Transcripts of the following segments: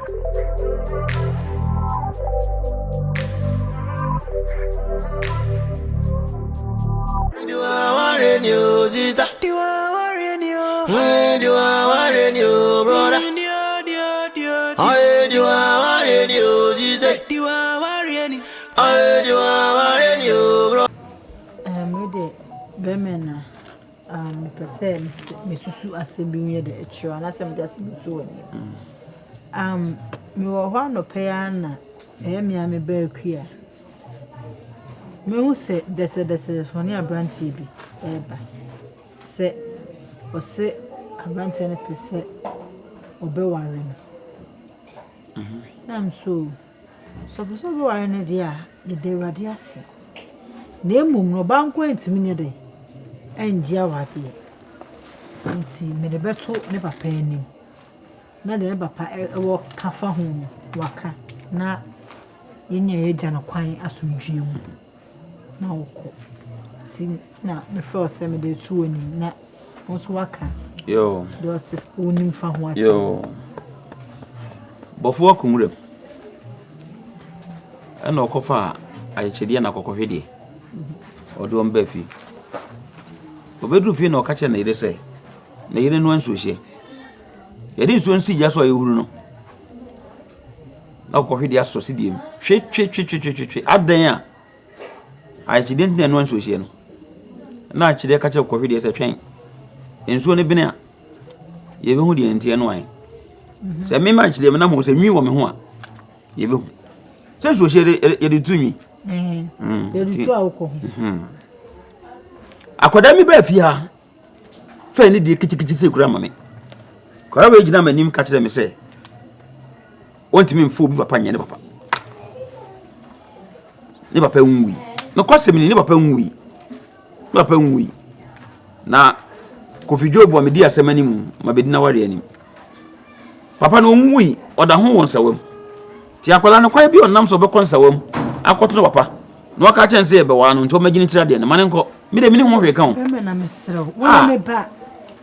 Me deɛ bɛrima na mepɛ sɛ mesusu asɛm bi ho yɛ dɛ kyerɛ wo anaasɛ mede asɛm bi to w'anim. Mewɔ hɔ anɔpa yi ara na ɛyɛ me ara me ba Akua. Mehu sɛ dɛsɛdɛsɛ ɔne aberanteɛ bi reba. Sɛ ɔse aberanteɛ no pɛ sɛ ɔbɛware no. Na me nso sɛ ɔpɛ sɛ ɔbɛware no deɛ a, yɛda Awurade ase. Na mmom no, ɔbaa nko ara ntumi nyɛ dɛn ɛngye awareɛ. Nti mede bɛto ne papa anim na deɛ ne papa wɔ ka fa ho no, waka na yɛn nyinaa yɛagya no kwan asomdwoeɛ mu na ɔkɔ. Nti na mefrɛ wo sɛ mede reto w'anim na wo nso woaka deɛ ɔte wonim fa ho akyerɛ me. Bɔfoɔ akɔ nwuram ɛna ɔkɔfaa ayɛkyɛdeɛ na akɔkɔhwedeɛ ɔde wɔn baa fie. Ɔbɛduru fie na ɔka kyerɛ ne yere sɛ ne yere noa nsuohyeɛ. Yɛde nsuo no si gya so a ɛhuru no, na akɔkɔhwedeɛ asɔ sidie mu. Twetwetwetwetwe adɛn a ayɛkyɛdeɛ nti na ɛnoa nsuohyeɛ no. Na akyɛdeɛ ka kyerɛ akɔkɔhwedeɛ sɛ twɛn nsuo no bene a yɛbɛhu deɛ nti ɛnoae. Sɛ me ma akyɛdeɛ menam hɔ sɛ nwi wɔ me ho a yɛbɛhu. Sɛ nsuohyeɛ yɛde tu nwi. Yɛde tu awokɔ ho. Akwadaa mi baa fie ha fɛ ne deɛ kitikiti sɛ kura ma me. Akwadaa wei gyina m'anim ka kyerɛ me sɛ wɔntumi mfa obi papa nyɛ ne papa. Ne papa nwui. Nokwasɛm ni ne papa nwui. Ne papa nwui. Na Kofi Job a medi asɛm anim ma bɛdi n'awareɛ anim. Papa no ɔnwui, ɔda ho wɔ nsawam. Nti akwadaa no kwan bi a ɔnam so ɔbɛkɔ nsawam akɔto no papa na waka akyerɛ no sɛ yɛbɛwaa no nti ɔmmɛgye ne tiri adeɛ no ma no nkɔ. Me deɛ menni ho hwee ka o. Bɛrima na mesrɛ wo, woyɛ me ba,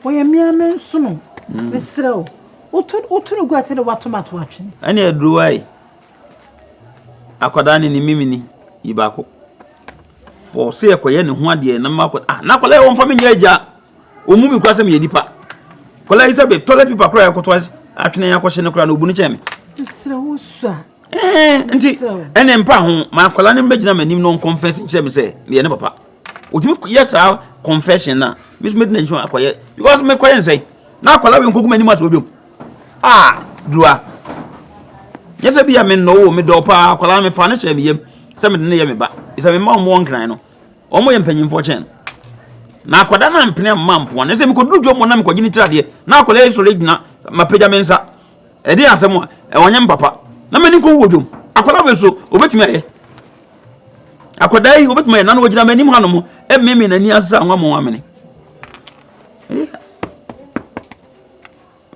woyɛ me ara me nsono, mesrɛ wo, woto woto no gu a sɛdeɛ woato me ato atwene. Ɛne aduro ae. Akwadaa no ni, mimi ni, yi baako. Fɔ sɛ yɛkɔyɛ ne ho adeɛ na mma akwadaa, ah na akwadaa yi wɔmfa me nyɛ agya. Ɔmmu me koraa sɛ meyɛ nipa. Akwadaa yi sɛ bɛ toilet paper koraa yɛkɔtɔ atwene akɔhyɛ no koraa na ɔbu no kyɛn me. Mesrɛ wo sua. Ɛɛ nti ɛne mpa ho ma akwadaa no mbɛgyina m'anim na ɔnkɔnfɛs nkyerɛ me sɛ meyɛ ne papa. Ɔtumi yɛ saa confession no a, me nso mɛdi n'akyi akɔyɛ because mekɔyɛ nsɛn na akwadaa wei nkɔgu m'anim ase wɔ biom. Ah, Dua. Nyɛ sɛ bi a mennɔ wo, medɔ wo paa, akwadaa no mefaa no hyɛɛ me yam sɛ mede no yɛ me ba. Sɛ mema wɔn wɔ nkran no, wɔn yɛ mpanyinfoɔ kyɛn no. Na akwadaa no ampene amma mpoa no. Sɛ mekɔduru dwom na mekɔgye ne tiri adeɛ, na akwadaa yi sɔre gyina, mapagya me nsa. Ɛdeɛ asɛm a, ɛwɔ nyɛ me papa. Na m'ani nkɔwu wɔ dwom. Akwadaa wei so, obɛtumi ayɛ. Akwadaa yi, obɛtumi ayɛ. Na no wɔgyina m'anim hanom, ɛmeme n'ani ase sɛ anwa mo amene.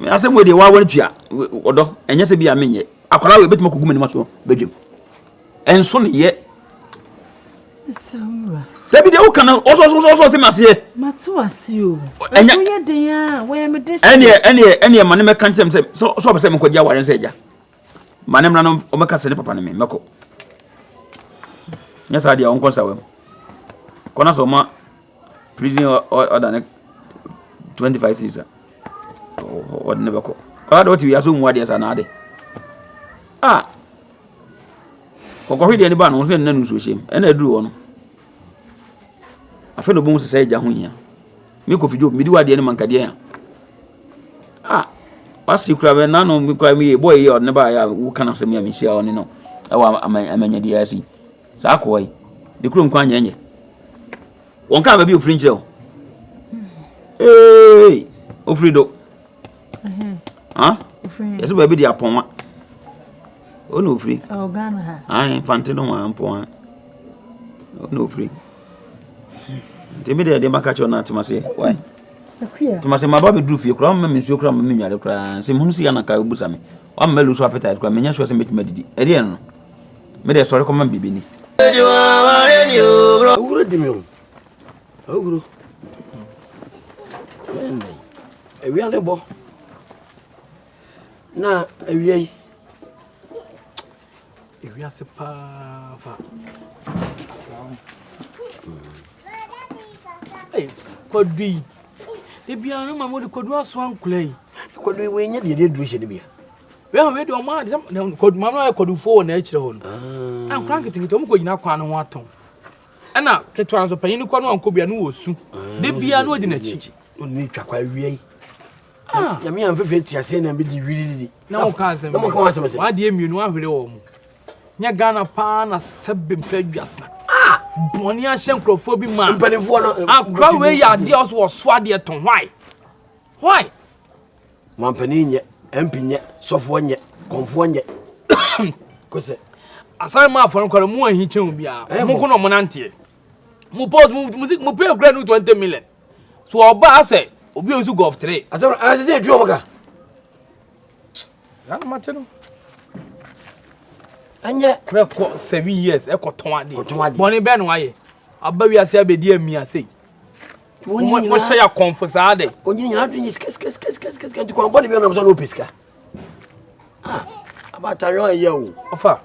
Asɛm wei deɛ waa wɔn tua ɔdɔ ɛnyɛ sɛ bi a menyɛ akwadaa wei bɛtumi akɔgu m'anim aso badwam ɛnso ne yɛ dabi deɛ woka no ɔsɔsɔsɔsɔ ɔte maseɛ mate wase o ɛnyɛ yɛ den a wɔyɛ me de ɛneɛ ɛneɛ ɛneɛ ma ne mɛka nkyɛm sɛ sɛ sɛ ɔpɛ sɛ mekɔgye aware sɛ agya ma ne mmra no ɔmɛka sɛ ne papa ne me mɛkɔ nyɛ saa deɛ ɔnkɔ nsawam kɔ na sɛ ɔma Prison order ne 25 cedis a wɔde ne bɛkɔ. Kɔla de wote wiase mu adeɛ saa na ade. Ah! Kɔkɔhwe deɛ ne ba no nso nna no nsuo hyɛm ɛna aduru hɔ no. Afei na obohu sɛ sɛ agya ho hia. Me Kofi Job medi w'adeɛ no mankadeɛ a. Ah! Wase kura bɛ nano me kura me boy yi ɔde ne ba yɛ a woka no asɛm yi a mehyia ɔne no ɛwɔ amanyadeɛ ase. Saa akoa yi ne kurom kwan nyɛ nyɛ. Wɔn kaa baabi ofiri nkyerɛ o. Ee, ofiri do. Ha? Yɛsɛ baabi de apɔnwa. O na ofiri. Ɛwɔ Ghana ha. Ayi, fante no ho ampɔnwa. O na ofiri. Nti mi deɛ deɛ maka kyerɛ na atema seɛ. Why? Tuma sɛ maba bɛduru fie koraa wamma me nsuo koraa ma menware koraa sɛ mehunu sɛ yɛ anaka wobusa me wamma lose appetite koraa menya sure sɛ mɛtumi adidi ɛdeɛ no me deɛ sɔre kɔma me biribi ni. Awuro di me o. Awuro. Awia ne bɔ. Na awia yi. Ewiase paa fa afra ho. Ei, kwadu yi. Ebi ano ma mo de kwadu aso ankora yi. Kwadu yi wei nyɛ deɛ deɛ duro hyɛ ne bia. Wei ho wei deɛ ɔmo ade sɛ kwadu maame ayɛ kwadufoɔ wɔ n'akyire hɔ no. Ah. Ankora nketenkete ɔmo kɔ gyina kwan no ho atɔn. Ɛna ketewa nso panyin no kɔ no ankɔ bia no wɔ su. Ah, De bia no odi n'akyi. Ɔde ne twa kwa awia yi. Ah. Nyame amfefe te aseɛ na mbɛdi wiriri. Na wɔka asɛm. Na wɔka asɛm sɛ. Wadeɛ mmienu ahwere wɔn mu. Nyɛ Ghana paa na sɛbe mpɛ aduasa. Ah! Bɔne ahyɛ nkurɔfoɔ bi ma. Mpanimfoɔ no. Akora wei yɛ adeɛ ɔso wɔso adeɛ tɔn. Why? Why? Mampanin nyɛ, MP nyɛ, sɔfoɔ nyɛ, kɔnfoɔ nyɛ. Kosɛ. Asan ma afɔre nkɔla mu ahi kyɛn obiara. Mo ko na ɔmo nanteɛ. Mo pɔs mo mo mo pay okura no 20 million. So ɔba asɛ obi osu golf 3. Asɛ asɛ sɛ etu ɔmo ka. Na mate no. Ɛnyɛ. Korɛ kɔ 7 years ɛkɔ tɔn adeɛ. Kɔtɔn adeɛ. Bɔne bɛn na wayɛ. Aba wiase abɛdi amia sei. Wɔhyɛ yɛ akɔmfo saa dɛ. Onyini nyinaa adwene yɛ sika sika sika sika sika sika nti kwan bɔne bi ɔnam sɛ ɔna ɔpɛ sika. Ah, abaatayɔ ɛyɛ o. Ɔfa,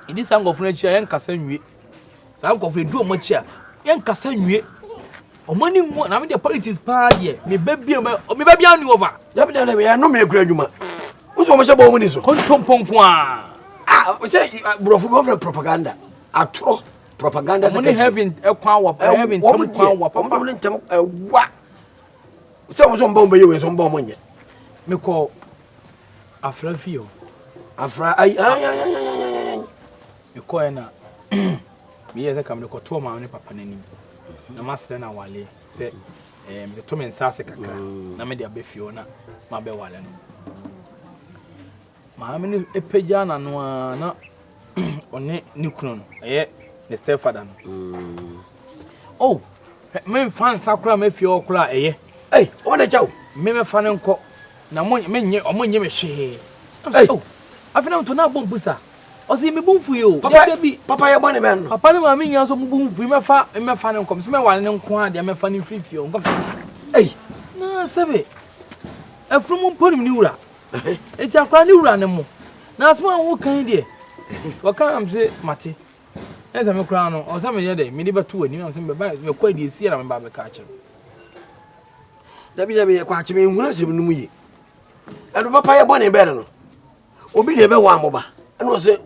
ɛdi saa nkɔfo no akyi a yɛnkasa nwie. Saa nkɔfo ɛdi wɔn akyi a yɛnkasa nwie. Wɔn ani nwu na me deɛ politics paa deɛ me ba bia me ba bia ni wɔfa. Dabi dabi dabi ɛno me kura adwuma. Nso wɔn hyɛ bɔ wɔn ni so. Kontompo nko a. Ah, sɛ borɔfo bi wɔn fɛ propaganda atorɔ. propaganda secretary. Wɔn ne heaven kwan wɔ heaven ntɛm kwan wɔ papa. Wɔn ne ntɛm ɛwa sɛ wɔn sɛ wɔn ba wɔn bɛyɛ wɔn sɛ wɔn ba wɔn nyɛ. Mekɔ afra fie o. Afra ayi ayi ayi ayi ayi. Mekɔ yɛ na meyɛ sɛ kam mekɔ to maame ne papa n'anim na masrɛ na awale sɛ ɛɛ metoto me nsa ase kakra na mede abɛ fie hɔ na mabɛwale no. Maame no pagyaa n'ano ara na ɔne ne kunu no, ɛyɛ ne stepfather no. Mm. Oh, memfa nsa koraa mafie hɔ koraa ɛyɛ. Ei, wɔn na kyɛw. Me mɛfa no nkɔ na mo menye ɔmo nye me hwee. Ei. Oh, afei na mto na abɔ mpusa. Ɔsi me bu mfu yi o. Papa, bi. Papa yɛ bɔne bɛn no. Papa ne maame nyinaa nso mo bu mfu yi mɛfa mɛfa no nkɔ. Mese mɛwale no nko ara deɛ mɛfa no mfiri fie hɔ. Ei. Na sɛbe afunumu mpo nim ne wura. Enti akwadaa ne wura ne mo. Na asɛm a woka yi deɛ, wɔka am se mate. Ɛne sɛ me koraa no, ɔsɛ meyɛ dɛ, mede bɛto w'anim am sɛ mebɛba mekɔ adi esi na meba bɛka akyerɛ. Dabi dabi yɛkɔ akyerɛ me nhunu asɛm no mu yie. Ɛno papa yɛ bɔne bɛn no. Obi deɛ bɛwɔ amoba. Ɛna ɔsɛ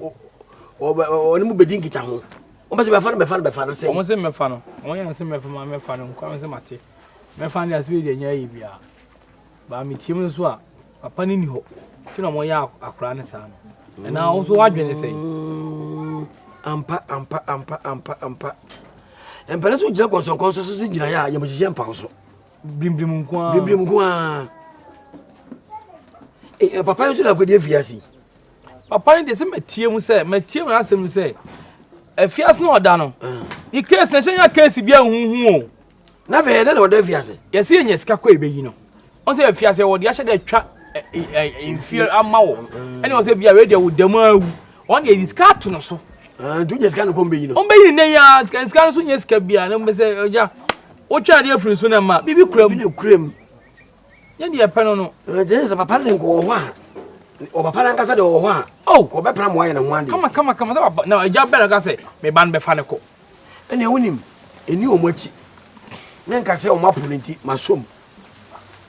ɔne mu bɛdi nkita ho. Wɔn sɛ bɛfa no bɛfa no bɛfa no sɛ. Wɔn sɛ mɛfa no. Wɔn yɛ sɛ mɛfa ma mɛfa no nkwa sɛ mate. Mɛfa no deɛ asɛ deɛ nyɛ ayɛ biara. Baa me tirim nso a, papa no nni hɔ nti na wɔyɛ akwadaa no saa no. Ɛnaa wo nso w'adwene sɛn? Mm, ampa ampa ampa ampa ampa. Mpɛrɛ sɛ wogyina kɔnsɔnkɔnsɔn so sɛ gyinaeɛ a yɛmhyehyɛ mpa wo so. Brimbirim nko ara. Brimbirim nko ara. Eh, papa yi nso na akɔdi afiase yi. Papa no deɛ sɛ matie mu sɛ matie mu n'asɛm sɛ afiase na ɔda no. Ah. Ne case na ɛhyɛ nya case bi a huhu o. Na afei ɛdɛ na ɔda afiase. Yɛsɛ yɛnya sika kɔ yɛbɛyi no. Ɔn sɛ afiase wɔde ahyɛ dɛ twa mfie ama wɔ. Ɛne ɔsɛ bia wei deɛ wo dɛm awu. Ɔn deɛ yɛde sika ato no so. Ah, nti wonya sika no kɔ mbɛyi no. Ɔmbɛyi no nɛ yi ara sika sika no so nyɛ sika bia na mbɛ sɛ ɔgya wotwa adeɛ afiri so na ma biribi kura mu. Biribi kura mu. Nyɛ deɛ ɛpɛ no no. Ɛnti sɛ papa de nkɔ wɔ hɔ a ɔpapa no ankasa deɛ ɔwɔ hɔ a. Oh. Ɔbɛpra ma wayɛ ne ho adeɛ. Kama kama kama sɛ papa na agya bɛn na ka sɛ me ba no bɛfa ne kɔ. Ɛnneɛ wonim, ɛnni wɔn akyi. Menka sɛ wɔn apo no nti, masɔ mu.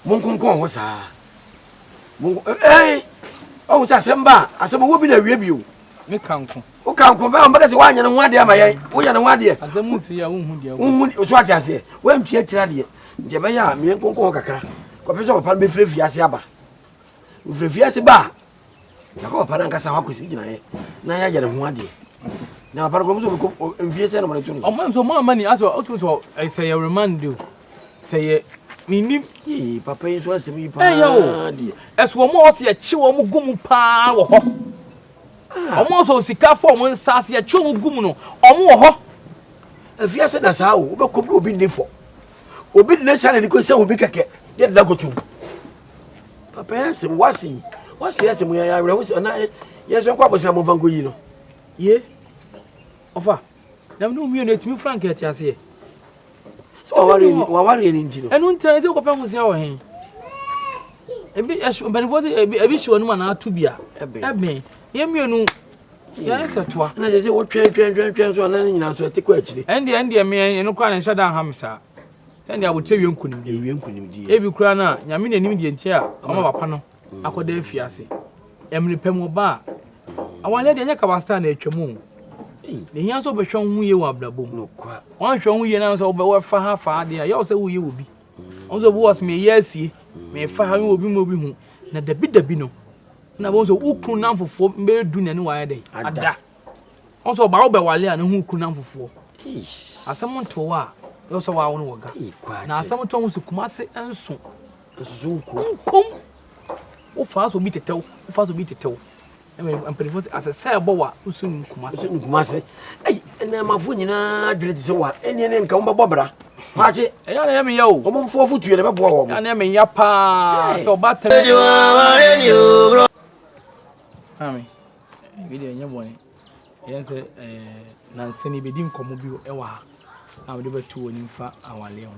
Monkonkɔn hɔ saa. Monko ɛɛ ɔhu sɛ asɛm ba a, asɛm ɔwɔ bi na awie bio. Me ka nko. Wo ka nko bɛn bɛka sɛ woanyɛ ne ho adeɛ ama yɛn. Woyɛ ne ho adeɛ. Asɛm nsi a wonhu deɛ. Wonhu so ate aseɛ. Woantua tiri adeɛ. Nti ɛbɛyɛ a meɛ nkonkɔn hɔ kakra. Kɔpem sɛ papa no bɛfiri afiase aba. Ofiri afiase ba a, Yɛakɔ papa no ankasa hɔ akɔsi gyinaeɛ na yɛayɛ ne ho adeɛ. Na papa no kɔm sɛ ɔbɛkɔ mfie sɛ na wɔde to no so. Ɔmo nso ɔmo ama ni asɛ ɔtumi sɛ sɛ yɛ remand o sɛ yɛ menim. Yee papa yi nso asɛm yi paa deɛ. Ɛso wɔn a ɔsɛ yɛkye wɔn gu mu paa wɔ hɔ. Wɔn a ɔsɛ sika fɔ wɔn nsa ase yɛkye wɔn gu mu no wɔn wɔ hɔ. Afiase na saa o wobɛkɔ bi obi nni fɔ obi nne sa na ne kɔ sɛ obi kɛkɛ yɛ de akɔtum. Papa yɛ asɛm wase yi wase asɛm yɛ awerɛho sɛ ɔna yɛ nso nkɔ abɔsena mo nfa nkɔ yi no. Ye ɔfa na mene mmienu etumi frank ɛte aseɛ. Sɛ waware ni waware ni nti no. Ɛnu ntina sɛ wokɔpɛ ho sia wɔ he. Ebi ɛhye mpanimfoɔ sɛ ebi ebi hye wɔn anum anaa ato bi a. Ɛbɛn yɛn mmienu. Yɛayɛ sɛ toa. Na sɛ sɛ wotwɛn twɛn twɛn twɛn so a na ne nyinaa nso ɛte kɔ akyire. Ɛndeɛ ɛndeɛ me ɛno koraa na ɛnhyɛ da nha me saa. Sɛndeɛ abokyerɛ wie nkonimdie. Ewie nkonimdie. Ebi koraa no a Nyame na nim deɛ nti a ɔma papa no akɔda afiase. Ɛmere pɛ mu ɔba a, awareɛ deɛ ɛnyɛ kaba star na atwa mu o. Na ehia sɛ wobɛhwɛ wo ho yie wɔ abrabɔ mu. Woanhwɛ wo ho yie na sɛ wobɛfa ha fa ha deɛ a, yɛ wo sɛ woyɛ wɔ bi. Wɔn sɛ obi wɔ sɛ meyɛ asie, mefa ha mewɔ obi ma obi hu. Na dabi dabi no, na wɔn sɛ wo kunu namfofoɔ bɛyɛ du na ɛne wayɛ dɛ ada. Wɔn sɛ ɔbaa wobɛwale a ne ho kunu namfofoɔ. Asɛm nto wo a, yɛ sɛ wɔawo no wɔ ga. Na asɛm to ho sɛ Kumase nso. Nkom. Wofaa sɛ obi tetɛw, wofaa sɛ obi tetɛw. Mpanyinfoɔ sɛ asɛ sɛ ɛbɔ wa nso nim Kumase. Nso nim Kumase. Ɛyi nnɛɛmafo nyinaa adwene te sɛ wa ɛnneɛ ne nka wɔn bɛbɔ bra. Maakye. Ɛyɛ na ɛyɛ me ya o. Wɔn mfo afotuo na ɛbɛboa wɔn. Ɛyɛ na ɛyɛ me ya paa sɛ ɔba tɛm. Maame, ebi deɛ ɛnyɛ bɔne. Ɛyɛ sɛ ɛɛ nansa ni bɛdi nkɔmmɔ bi wɔ ha a wɔde bɛto wɔn anim fa awaleɛ ho.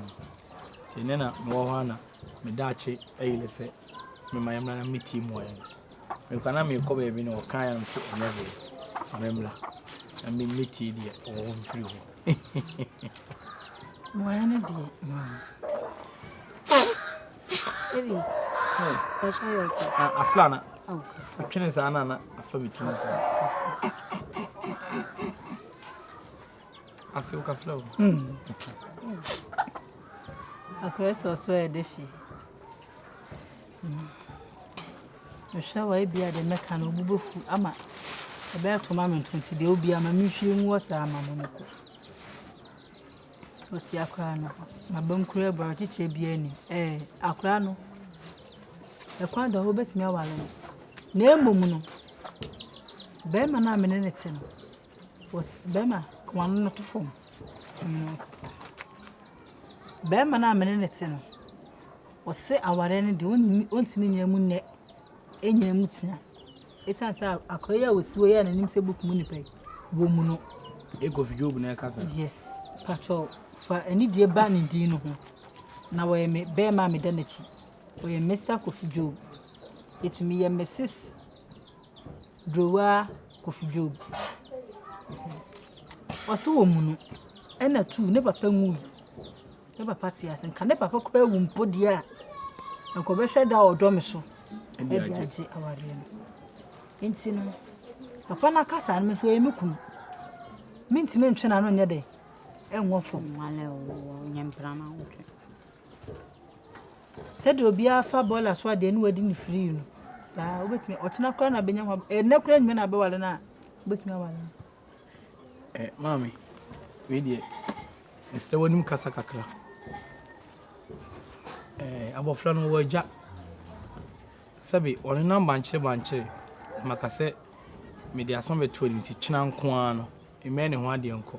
Nti ɛnɛ na mewɔ hɔ a na me daakye ayile sɛ mema yɛmmra na metie mu ayɛ no. Mekura na merekɔ baabi na ɔkaeɛ a mese ɛnyɛ hwee ma memmra na memmɛtie deɛ ɔwɔ hɔ mfiri hɔ. Mmuaeɛ no deɛ Baby, bɛkyɛ yɛ okay. Ah, asla na. Atwene saa na na afa me tumi saa. Ase wo kafra o. Akɔyɛ sɛ ɔso yɛ de hye. Mehwɛ wo a ebia deɛ mɛka no wo bo bɛfu ama ɛbɛyɛ to ma me nto nti deɛ obia ma menhwie ngu hɔ saa ma mo mokɔ. Ɔte akwaraa no m'abam koraa abu awerɛkyekyerɛ biara nnim. Ɛɛ akwaraa no ɛkwan da hɔ wobɛtumi aware no na mmom no bɛrima no a me ne no te no bɛrima ka w'ano no to fam na me ne wo nkasa. Bɛrima no a me ne no te no Ɔse awareɛ no deɛ ɔntumi nnyina mu nnɛ, ɛnnyina mu kyena. Ɛsiane sɛ akwadaa yi a ɔsi hɔ yi a n'anim sɛ book mu nipa yi, wɔmmu no. Kofi Job na ɛkasa. Yes, patwɔ fa anidie ba ne din no ho. Na wɔyɛ me bɛrima a meda n'akyi. Ɔyɛ Mr. Kofi Job. Eti meyɛ Mrs. Drowaa Kofi Job. Ɔse wɔmmu no. Ɛna tu ne papa nwui. Ne papa te ase. Nka ne papa koraa awu mpo deɛ a, nka ɔbɛhwɛ da a ɔdɔ me so de agye awareɛ no. Nti no, papa no aka saa no, me nso ɔyɛ me kunu. Mentumi ntwe n'ano nyɛ dɛ, ɛnwɔ fam. Sɛdeɛ obiara fa bɔɔla so adeɛ ne wadi ne firii no, saa wobɛtumi, ɔkyena koraa na abɛnya ho, ɛnnɛ koraa nnwuma na abɛware no a, wobɛtumi aware no. Eh, maame, wei deɛ, mesrɛ w'anim kasa kakra. Eh, abɔfra no wɔ agya. Sɛbe, ɔnenam bankyere bankyere. Maka sɛ, mede asoma bɛto anim nti kyena nko ara no, mmɛn ne ho adeɛ nkɔ.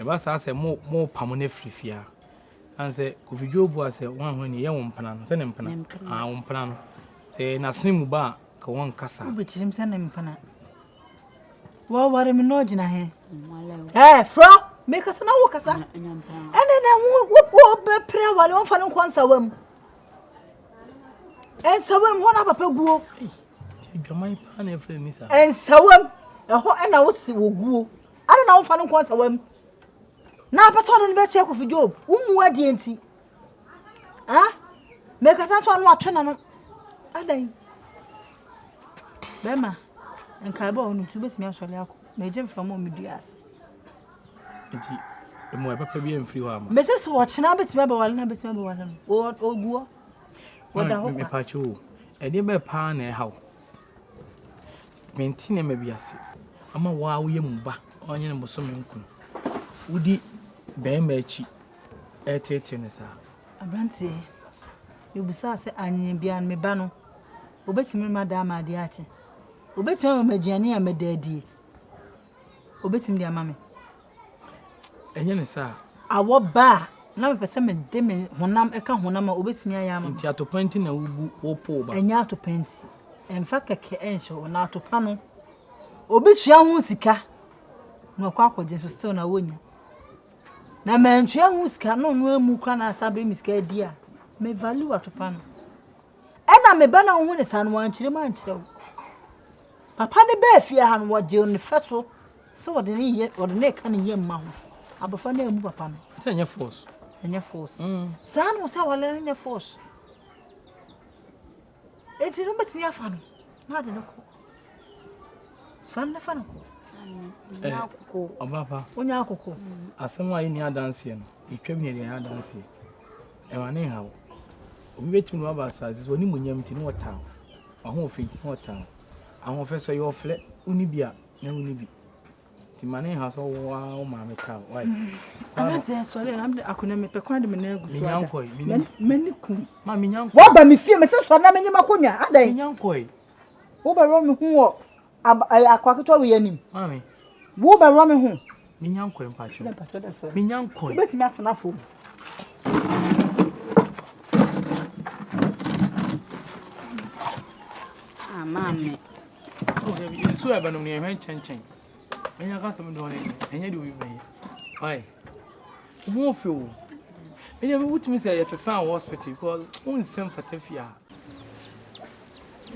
Ɛba saa sɛ mo mopamo no afiri fie a, ɛne sɛ Kofi Dwo bua sɛ wɔn ho ni, ɛyɛ wo mpena no, sɛ ne mpena. Ah, wo mpena no. Sɛ n'asene mu ba a, ka wɔn nkasa. Wobɛkyirim sɛ ne mpena. Wɔware me na ɔgyina he? Ɛɛ frɔ mekasa na wokasa ɛne na wobɛpere aware wɔmfa no nkɔ nsawa mu nsawa mu hɔ na papa guo nsawa mu ɛhɔ ɛna wose wɔ guo ɛne na womfa no nkɔ nsawa mu na apɛ sɛ ɔde no bɛkyɛ Kofi Job wommu adeɛ nti Ah, mekasa nso ano atwe n'ano. Adɛn? Bɛrima, nkaebɔ a ɔno nti wobɛtumi asɔre akɔ. Megye mframa wɔ me dua ase. Nti, mmoa papa bi amfiri hɔ ama. Mese sɛ ɔkyena bɛtumi abɛwale no abɛtumi abɛwale no. Ɔgu hɔ. Ɔda hɔ kwa. Mepaakyɛ o, ɛdeɛ bɛɛ paa na ɛha wo. Mente nneɛma bi ase. Ama wo a woyɛ mu ba, ɔnyɛ no bosome nkono. Wodi bɛrima akyi reteetee no saa? Aberanteɛ, mebisaa sɛ anwene biara no me ba no, ɔbɛtumi ma da ama adeɛ akye? Ɔbɛtumi ama me aduane a mɛda adie? Ɔbɛtumi de ama me? Ɛnyɛ ne saa. Awɔ ba a, na mepɛ sɛ mede me honam ka honam a, ɔbɛtumi ayɛ ama me? Nti atopa nti na wobu wopo wo ba? Ɛnyɛ atopa nti. Ɛmfa kɛkɛ nhyɛ hɔ. Na atopa no, obi tua ho sika na ɔkɔ akɔgye nso still na wɔnya. Na mantua ho sika na ɔno ammu koraa na asan bɛyɛ me sika adi a, me value atopa no. Ɛna me ba na wohu ne saa no wankyerɛ mu ankyerɛ wo. Papa no baa fie ha no, wɔgyee no fɛ so sɛ wɔde ne yɛ wɔde ne reka ne yam ma ho. Abɔfra no ammu papa no. Sɛ ɛnyɛ force. Ɛnyɛ force. Saa na sɛ awale no nyɛ force. Enti no wobɛtumi afa no na ade no kɔ. Fa no na fa no kɔ. Ɔbapa. Wonya akoko. Asɛm a yɛnni adanseɛ no, yɛtwa bi na yɛde ayɛ adanseɛ. Ɛma ne nhaw. Obi bɛtumi de waba asase so, onimuonyam nti na ɔtaa wo. W'ahoɔfɛ nti na ɔtaa wo. Ahoɔfɛ so ɛyɛ ɔfrɛ, wonni bi a na wonni bi. Nti ma ne nhaw sɛ wo ara wo maame taa wo. Why? Aberanteɛ sɔre a akonnwa mepɛ kwan de me nan agu so Menya ada. nkɔe. Menya M'ani kum. Ma menya nkɔe. Woaba me fie mese sɔre na menye m'akonnwa. Adɛn? Menya nkɔe. Wobɛworɔ me ho wɔ ab ɛyɛ akoa ketewa wei anim. Maame. Wobɛworɔ me ho. Menya nkɔe mpakyɛw. Menya nkɔe. Wobɛtumi atena fam. Ah, maame. Nsuo a ɛbɛnom no yɛhwɛ nkyɛnkyɛn. Menya ka sɛm de ɔne ɛnyɛ de obi bɛyɛ. Why? Wo ho fɛ o. Ɛnyɛ wotumi sɛ yɛsesa wɔ hospital because wo nsɛm fata fie a.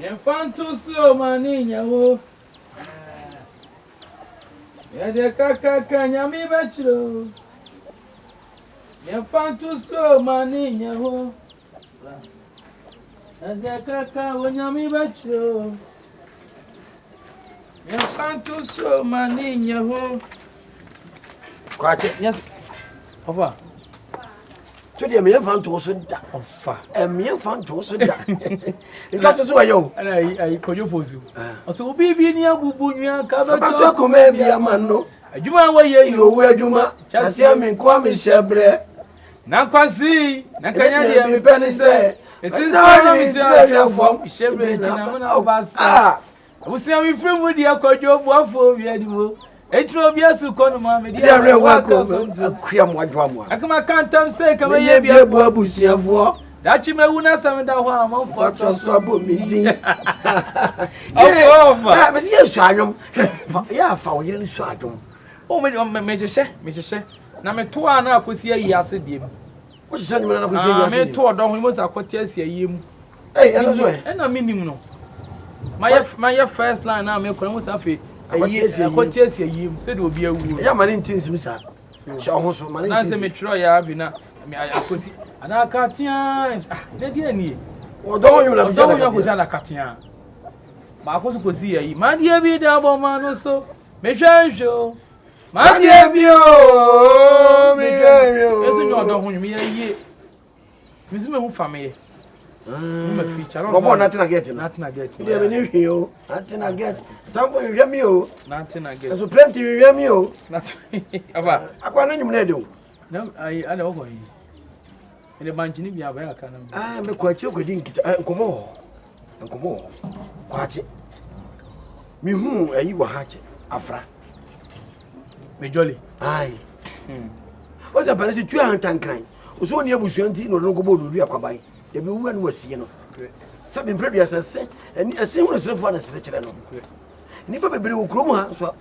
Yɛmfa nto so ma ne nyɛ wo. Yɛde kakaka nyame bɛkyerɛ o. Yɛmfa nto so ma ne nyɛ wo. Yɛde kaka onyame bɛkyerɛ o. Yɛmfa nto so ma ne nyɛ hɔ. Kwakye. Yes. Ɔfa. So deɛ meyɛ mfa nto so da. Ɔfa. Ɛmeyɛ mfa nto so da. Nka to so ɛyɛ o. Ɛna ayi ayi kɔdwo fosu. Ɔsɛ obi bi ni abubu nua ka bɛtɔ. Kabɛtɔ kɔmɛ bi ama no. Adwuma a wɔyɛ yi. Owu adwuma. Kyaseɛ me nkoa mehyɛ brɛ. Na nkwasi na nkanya deɛ mepɛ ne sɛ ɛsensɛn na me metua tiri hwɛ fam hyɛ berɛ nti na mena ɔba sa abusua me firi mu deɛ kɔdwo boafoɔ wia di mu ɛtiri obi asu kɔ no ma mede awerɛhoɔ akɔ akua mo adwoa mo akama ka ntam sɛ kama yɛ yɛ bi abu abusuafoɔ dakye mawu na sɛ meda hɔ a amanfoɔ atɔ so abɔ me din ɔfa mɛsɛ yɛ sua anwom yɛ afa wo yere no sua adwom o me mehyehyɛ mehyehyɛ Na meto a na akosi ayi ase deɛ mu. Wohyehyɛ nnwuma na akosi ayi ase deɛ. Meto ɔdɔ ho mo sɛ akɔte asi ayie mu. Ɛy ɛno so ɛ. Ɛna menim no. Mayɛ mayɛ first line na mekɔ na mo sɛ afei ayi akɔte asi ayie mu sɛdeɛ obi awuo. Ɛyɛ ama ne nti nsim saa. Hyɛ ɔho so ma ne nti nsim. Na sɛ metwerɛ yɛ abi na akosi anaa akatea ah ne deɛ nie. Ɔdɔ ho nnwuma na akosi Ɔdɔ ho nnwuma akosi adakatea. Baako so kɔsi ayi. Madeɛ bi da bɔ ma no so mehwɛ nhwɛ o. Madeɛ bi o, mehwɛ nhwɛ o. Ɛso nyɛ ɔdɔ ho nnwom yɛ yie. Mesi mehu fa meyɛ. Mo ma feature. Wɔbɔ Natena get no. Natena get. Deɛ me ne hwee o. Natena get. Tamfo hwehwɛ mi o. Natena get. Ɛso plenty hwehwɛ mi o. Aba. Akwa ne nnwom na ɛde o. Na ayi ada wɔkɔ yi. Ɛde bankyini bi abɛyɛ akra na. Ah, mekɔ akyire kɔdi nkita nkɔmmɔ wɔ hɔ. Nkɔmmɔ wɔ hɔ. Kwakye. Mehu ayi wɔ ha kyɛ. Afra. Me jolly. Ayi. Hmm. Wọ́n sɛ pɛlɛ sɛ tu ahantankran. Ɔsɛ ɔni abusua nti na ɔde no kɔbɔ odudu akwaban. Dabi owu a ne wasie no. Sɛ bi mpere duasa sɛ ɛni ɛsɛ hunu serefoɔ a na sere kyerɛ no. Nnipa bebree wɔ kurom ha nso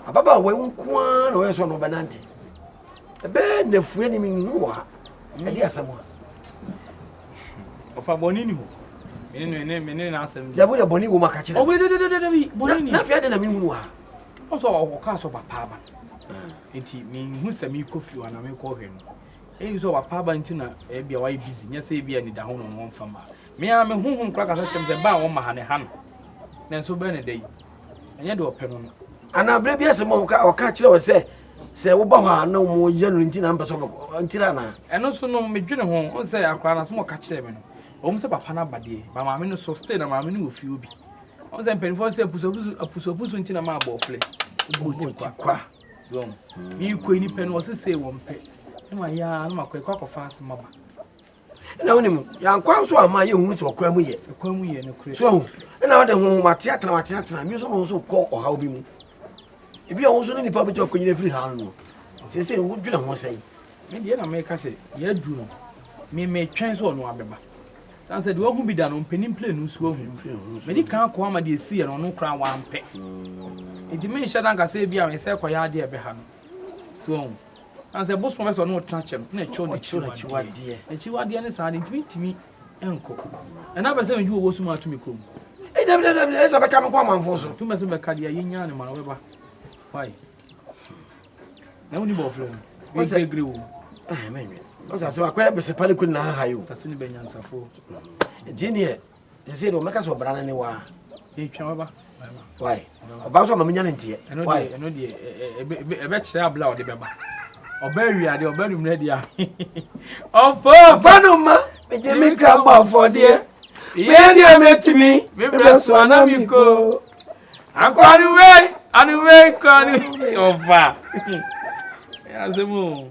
ababaawa nko ara na ɔyɛ sɛ ɔno ɔbɛnante. Ɛbɛyɛ nnafua ni menhunu wɔ ha. Ɛde asɛm a. Ɔfa bɔne ni hɔ. Mene ne ne mene n'asɛm. Dabi deɛ bɔne wɔ mu aka kyerɛ. Ɔwɔ de de de de bɔne ni. Na afei ade na menhunu wɔ ha. Ɔsɔ ɔka sɔ papa aba. Nti menhu sɛ mekɔ fie hɔ anaa mekɔ hwɛ no. Ɛyi sɛ ɔpapa aba nti na ebi a wayɛ busy nyɛ sɛ ebi a nida ho na ɔno ɔmfa ma. Me ara me honhom koraa kasa kyerɛ me sɛ ba a wɔma ha ne ha no. Nanso bɛyɛ ne dɛ yi. Ɛnyɛ deɛ ɔpɛ no no. Anaa berɛ bi asɛm a ɔka kyerɛ wɔ sɛ sɛ woba hɔ a na wɔyɛ no nti na mpɛ sɛ ɔbɛkɔ nti na anaa. Ɛno nso no medwene ho ɔn sɛ akwadaa no asɛm ɔka kyerɛ me no ɛwɔ mu sɛ papa no aba deɛ ba maame no so still na maame no wɔ fie hɔ bi ɔn sɛ mpanimfoɔ sɛ apusuapusu apusuapusu nti na maa bɔɔflɛ bɔ ti kwa so meekɔ nipa no ɔse sei wɔn pɛ na ma yɛ a na makɔ ɛkɔ akɔfa asɛm aba. Ɛna wonim yɛankwa nso ama yɛhunu sɛ ɔkwan mu yɛ ɛkwan mu yɛ nokorɛ so ahu ɛna wode honhom ateatena wateatena bi nso no nso kɔ ɔhaw bi mu ebi a wo nso ne nipa bɛtumi akɔnyina firi ha no no seesei wodwene ho sɛn me deɛ na meka sɛ yɛadu no me metwɛn sɛ ɔno abɛba san sɛ deɛ wahu bi da no mpanin plane no nso ahu mede kan kɔ ama deɛ ɛsiiɛ no ɔno koraa wampɛ nti menhyɛ da nka sɛ ebi a mesɛ kɔyɛ adeɛ ɛbɛha no So wahu? Na sɛ bosom bɛ sɛ ɔne wo tena kyɛ no, na ɛkyɛw n'akyiwadeɛ. N'akyiwadeɛ ne saa de, ntumi ntumi nkɔ. Ɛna bɛ sɛ megye wɔ sum ato me kurom. Dabi dabi dabi, ɛsɛ bɛka me kɔ amanfoɔ so. Tuma sɛ bɛka deɛ yɛnya ne ma no wobɛba. Why? Na woni bɔɔfrɛ no. Wɔsɛ wo. Eh, menwe. Wɔsɛ asɛm akɔyɛ bɛsɛ pale kɔ nyinaa ha yi o. Sase ne bɛ nyansafoɔ. Nti neɛ, sɛ deɛ ɔmɛka sɛ ɔbra no ne waa. Yɛtwa waba. Why? Ɔba nso ama menya ne nteɛ. Why? Ɛno deɛ ɛbɛkyerɛ abla a ɔde bɛba. Ɔba awia deɛ ɔba nummerɛ deɛ. Ɔfɔ. Ɔfa no ma megye me kra bɔ afɔdeɛ. Meyɛ deɛ mɛtumi mebrɛ so ana mekɔ. Akɔ anuwe anuwe kɔ anu ɔfa. Asɛm o.